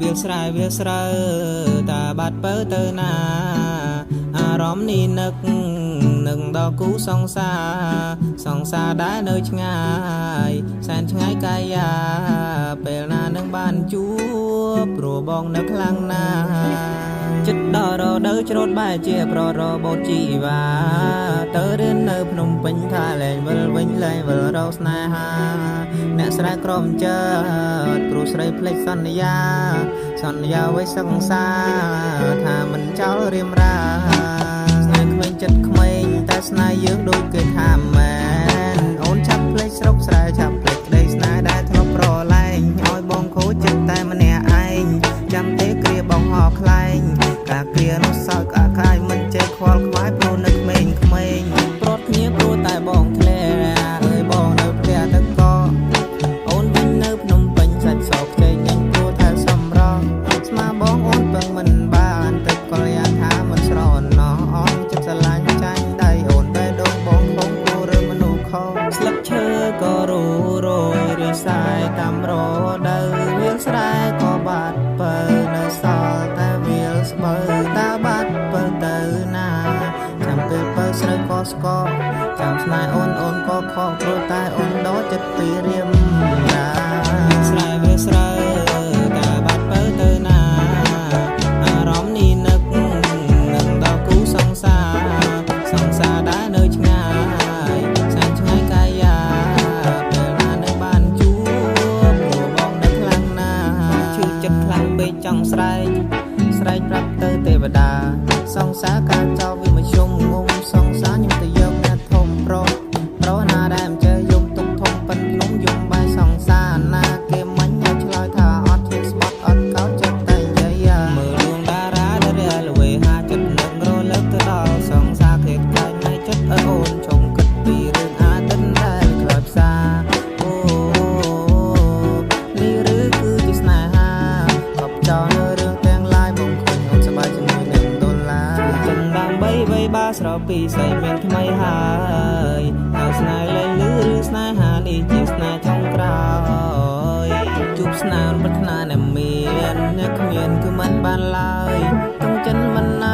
វាលស្រែវាលស្រូវតាបាត់ពៅទៅណាអារម្មណ៍នេះនឹកនឹងដល់គូសង្សារសង្សារដែលនៅឆ្ងាយសែនឆ្ងាយកាយាពេលណានឹងបានជួបព្រោះបងនៅខ្លាំងណាស់ចិត្តដល់រដូវច្រូតបែរជាប្ររបូតជីវ៉ាទៅរៀននៅភ្នំពេញថាលែងវិលវិញលែងវិលរកស្នេហាអ្នកស្រែក្រមចិត្តព្រោះស្រីភ្លេចសន្យាសន្យាໄວសង្សារថាមិនចោលរៀមរាស្នេហ៍ក្មេងចិត្តក្មេងតែស្នេហ៍យើងដូចគេថាមែនអូនឆាប់ភ្លេចស្រុកស្រែឆាប់ភ្លេចក្តីស្នេហ៍ដែលធ្លាប់ប្រឡែងឲ្យបងខូចចិត្តតែម្នាក់ឯងចាំទេគ្រាបងហោខ្លែងការគ្រានោះសោយក្អាកក្អាយមិនចេះខ្វល់ខ្វាយព្រោះនៅក្មេងក្មេងព្រាត់គ្នាព្រោះតែបងធ្លាអើយបងនៅផ្ទះទឹកកអូនវិញនៅភ្នំពេញសាច់សខ្ចីញញព្រោះតែសំរងស្មាបងអូនពឹងមិនបានទឹកកលយាថាមិនស្រណោះអងចិត្តស្រឡាញ់ចាញ់ដៃអូនបែដងបងខំគូរើមនុស្សខំស្លឹកឈើក៏រូរយរាយសាយតាមរដូវវាលស្រែក៏បាត់ពៅនៅសល់តែវាលស្បូវតើបាត់ពៅទៅណាចាំពេលពៅស្រូវក៏ស្កកចាំស្នេហ៍អូនអូនក៏ខកព្រោះតែអូនដោចិត្តពីរៀមរាស្រែវាលស្រូវតើបាត់ពៅទៅណាអារម្មណ៍នេះនឹកនឹងដល់គូសង្សារសង្សារដែលនៅឆ្ងាយសែនឆ្ងាយកាយាពេលណានឹងបានជួបព្រោះបងនៅខ្លាំងណាស់ឈឺចិត្តខ្លាំងពេកចង់ស្រែកស្រែកប្រាប់ទៅទេវតាសង្សារការចោលវាមធ្យមងុំសង្សារខ្ញុំទៅយកអ្នកធំប្រុសប្រុសណាដែលមិនចេះយំទុកធំប៉ិនភ្នំយំបាយសង្សារណាគេមិញឲ្យឆ្លើយថាអត់ជាស្បត់អត់កោតចិត្តតែនិយាយមើលដួងតារាដែលរះល្វេហាចិត្តនឹងរលឹកទៅដល់សង្សារគេខ្លាចនៃចិត្តឲ្យអូនជុំគិតពីរឿងអាទិនដែលខ្លោចផ្សាអូនេះឬគឺជាស្នេហាកប់ចោលនៅរឿងទាំងឡាយបងឃើញអូនសប្បាយជាមួយនឹងដុល្លារចិនដើម្បីបីបាស្រពីសៃមានថ្មីហើយហើយស្នេហ៍លែងលឺឬស្នេហានេះជាស្នេហ៍ចុងក្រោយជួបស្នាមប្រាថ្នាអ្នកមានអ្នកគ្មានគឺមិនបានឡើយទាំងចិនមិនណា